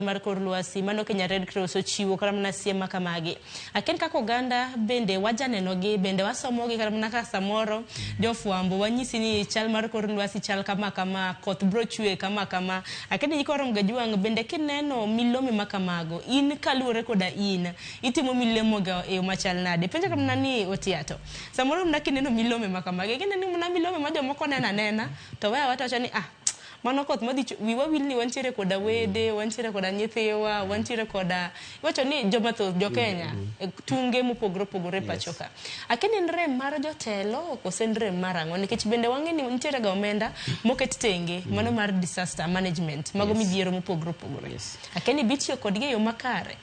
Mar kor lwasi mano Kenya Red Cross ochiwo kata mana siem ma kamagi. Akia ni kaka oganda bende wajanenogi, bende wasomogi kata mana ka samoro jofwambo wanyisi ni chal mar kor lwasi chal kama kama, koth bro chwe kama kama. Akia ni nyikwa Ramogi Ajwang' bende kineno milome ma kamago, in kaluwore koda in, itimo milemogo e yo machal nade? Penja kata mana ni Otiato, samoro mana kineno milome ma kamagi, kineno mana milome ma jomoko neno anena to weya aweya to wacho ni ah, Mano koth madhi chwe, wiwa wil ni wantiere koda wede, wantiere koda nyithiwa, wantiere koda iwacho ni joma thoth jo Kenya e tunge mopogore opogore e pacho ka. Akia ni en rem mar jotelo kose en rem mar ang'o nikech bende wang'e ni nitiere ga omenda moket tenge mano mar disaster management mago midhiero mopogore opogore. Akia ni be itiyo kodgi e yo makare?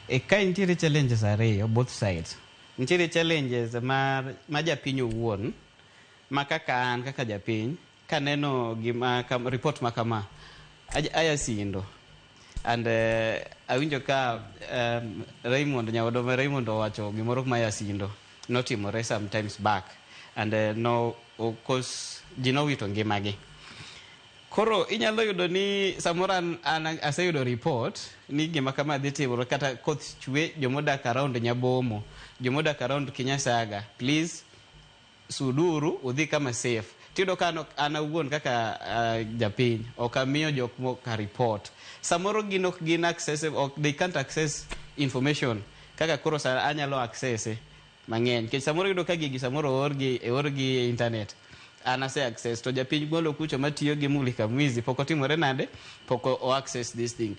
E kae nitiere challenges ariyo both sides. Nitiere challenges mar ma japiny owuon ma kaka an kaka japiny Kaneno gima kam, report ma kama, aya sindo. And awinjo ka Raymond, nyawadwa ma Raymond owacho gimoro ma ya sindo notimore sometimes back and no cause ji nowito ngimagi. Koro inyalo yudo ni samoro an, an aseyudo report ni gima kama dhi timore kata koth chwe jomodak around Nyabomo, jomodak around Kinyasaga, please suduru udhi kama safe. Tiyudo ka an, an awuon kaka japiny ok amiyo jok moka report. Samoro gin ok gin accessible, ok, they can't access information kaka koro sa anyalo access e mang'eny. Nikech samoro iyudo ka gigi samoro oorgi, oorgi e internet. An ase access to japiny mwalo kucho matiyo gi Mulika Mwizi pok otimore nade? Pok o access this thing.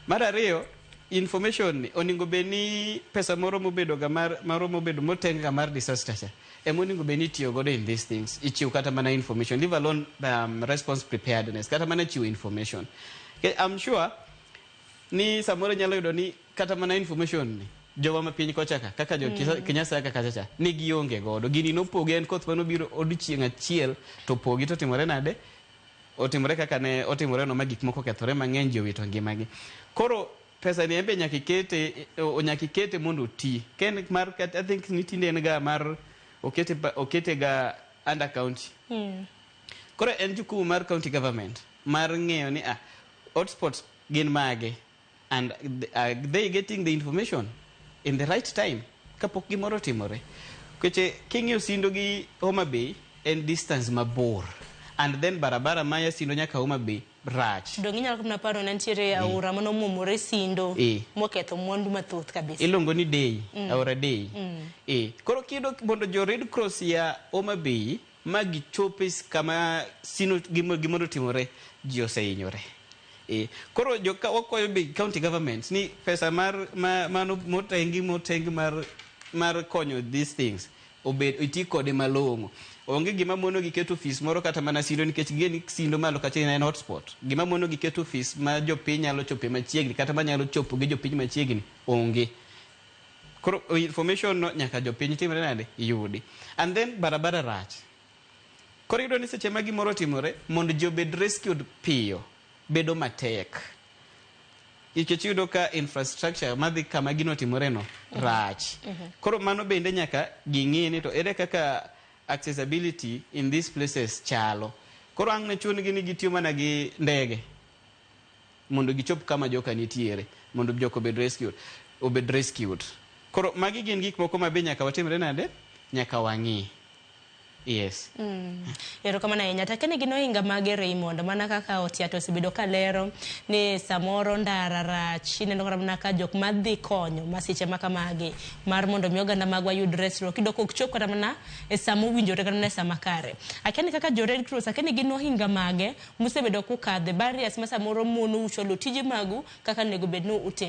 Mar ariyo, information ni oningo bed ni pesa moro mobedo ga mar moro mobedo moteng ga mar disaster cha ema oningo bed ni itiyo godo in these things. Ichiw kata mana information, leave alone response preparedness, kata mana chiwo information. I'm sure ni samoro inyalo yudo ni kata mana information ni jowa ma piny kocha ka kaka jo Kinyasaga kacha cha ne gionge godo. Gini nopogi en koth manobiro odiochieng' achiel to opogi to otimore nade? Otimore kaka ne otimore no ma gik moko okethore mang'eny ji owito ngimagi. Koro pesa ni en be nyaka ikete nyaka ikete mondo oti. Ka en mar I think ni tinde en ga mar okete okete ga under county. Koro en jukumu mar county government mar ng'eyo ni ah hotspots gin mage and are they getting the information in the right time kapok gimoro otimore. Keche king'iyo Sindo gi Homa Bay en distance mabor and then barabara maya Sindo nyaka Homa Bay rach. Donge inyalo mana paro ne nitiere aora mane omuomore Sindo moketho mwandu mathoth kabisa. Iluongo ni Dei, aora Dei. Koro kiyudo mondo jo Red Cross ya Homa Bay ma gichop e kama Sindo gimoro otimore, ji osehinyore. Koro joka wakwayo be county governments ni pesa mar ma mano motengi motengi mar mar konyo these things obed iti kode malong'o. Onge gima mono gi keto ofis moro kata mana Sindo nikech ging'e ni Sindo malo kacha en hotspot. Gima mono gi keto ofis ma jopiny nyalo chope machiegni kata manyalo chopo gi jopiny machiegni onge. Koro information no nyaka jopiny timre nade? Yudi. And then barabara rach. Koro iyudo ni seche ma gimoro otimore, mondo ji obed rescued piyo bedo matek. Nikech iyudo ka infrastructure madhi kama gino otimoreno rach. Koro mano bende nyaka ging'i ni to ere kaka accessibility in these places chalo. Koro ang' ne chun gi ni gitiyo mana gi ndege mondo gichop kama joka nitiere mondo joka obed rescued, obed rescued. Koro magi gin gik moko ma be nyaka watimre nade? Nyaka wang'i. Yes. Erokamano ahinya. To akia ni gin ohinga mage Raymond, mana kaka Otiato osebedo ka lero ni samoro ndara rach, ineno kata mana ka jok madhi konyo masiche ma kamagi mar mondo mi oganda magwa yud resruok, iyudo ka ok chop kata mana e sama owinjore kata mana e sama kare. Akia ni kaka jo Red Cross, akia ni gin ohinga mage musebedo kukadhe, barriers ma samoro monou chwalo tije magu kaka onego bed ni utimo.